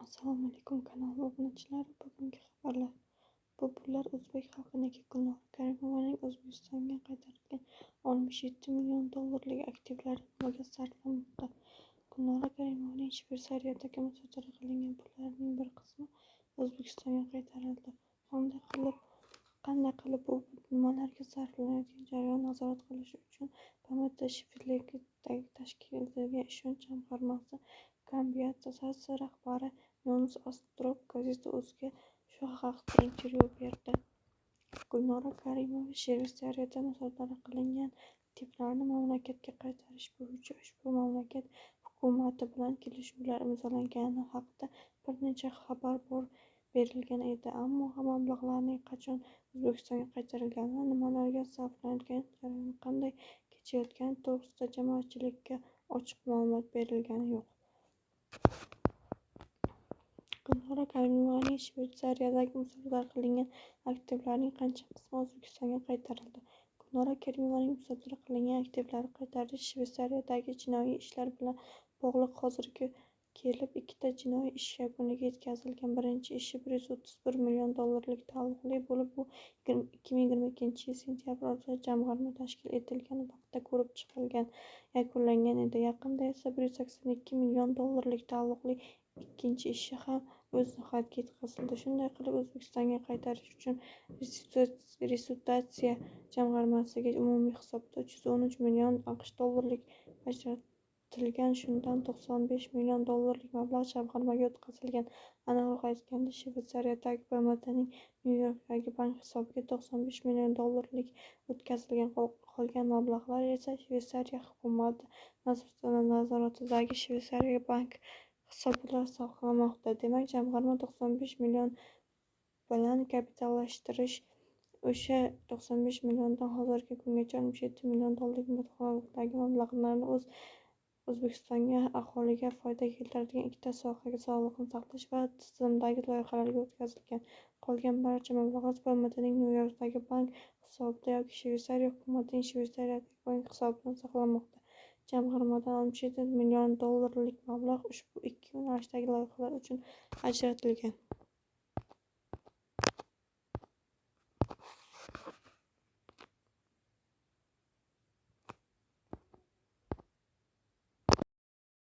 Assalomu alaykum, kanal obunachilari. Bugungi xabarlar: bu pullar o'zbek xalqiniki. Gulnora Karimovaning O'zbekistonga qaytarilgan 67 million dollarlik aktivlari nimaga sarflanmoqda? Gulnora Karimovaning Shveysariyadagi musodara qilingan pullarining bir qismi O'zbekistonga qaytarildi. Qanday qilib, bu pul nimalarga sarflanayotgan jarayonni nazorat qilish uchun BMT shefligida tashkil etilgan Ishonch jamg'armasi komissiyasi rahbari Yunus Astrov Gazeta.uz'ga shu haqda intervyu berdi. Gulnora Karimova Shveysariyada musodara qilingan aktivlarini mamlakatga qaytarish bo'yicha ushbu mamlakat hukumati bilan kelishuvlar imzolangani haqida bir necha xabar bor berilgan edi, ammo mablag'larning qachon O'zbekistonga qaytarilgani, nimalarga sarflanayotgani, jarayon qanday kechayotgani to'g'risida jamoatchilikka ochiq ma'lumot berilgani yo'q. Gulnora Karimovaning Shveysariyadagi musodara qilingan aktivlarining qancha qismi O'zbekistonga qaytarildi? Gulnora Karimovaning musodara qilingan aktivlarini qaytarish Shveysariyadagi jinoiy ishlar bilan bog'liq. Hozirga kelib ikkita jinoiy ish yakuniga yetkazilgan. Birinchi ishi 131 million dollarga taalluqli bo'lib, u 2022 yil sentyabr oyida jamg'arma tashkil etilgan vaqtda ko'rib chiqilgan, yakunlangan edi. Yaqinda esa 182 million dollarga taalluqli ikkinchi ishi ham o'z nihoyasiga yetkazildi. Shunday qilib, O'zbekistonga qaytarish uchun Restitutsiya jamg'armasiga umumiy hisobda 313 million AQSh dollari ajratilgan, shundan 95 million dollarlik mablag' jamg'armaga o'tkazilgan. Aniqroq aytganda, Shveysariyadagi BMTning Nyu-Yorkdagi bank hisobiga 95 million dollar o'tkazilgan, qolgan mablag'lar esa Shveysariya hukumati nazoratidagi Shveysariya bank hisobida saqlanmoqda. Demak, jamg'arma 95 million bilan kapitallashtirilgan o'sha 95 milliondan hozirgi kungacha 67 million dollarlik miqdordagi mablag'lar O'zbekistonda aholiga foyda keltiradigan ikkita sohaga sog'liqni saqlash va turizmdagi loyihalarga o'tkazilgan. Qolgan barcha mablag'lar BMTning Nyu-Yorkdagi bank hisobida yoki Shveysariya hukumatining Shveysariyadagi bank hisobida saqlanmoqda. Jamg'armadan 67 million dollarlik mablag' ushbu ikki yo'nalishdagi loyihalar uchun ajratilgan.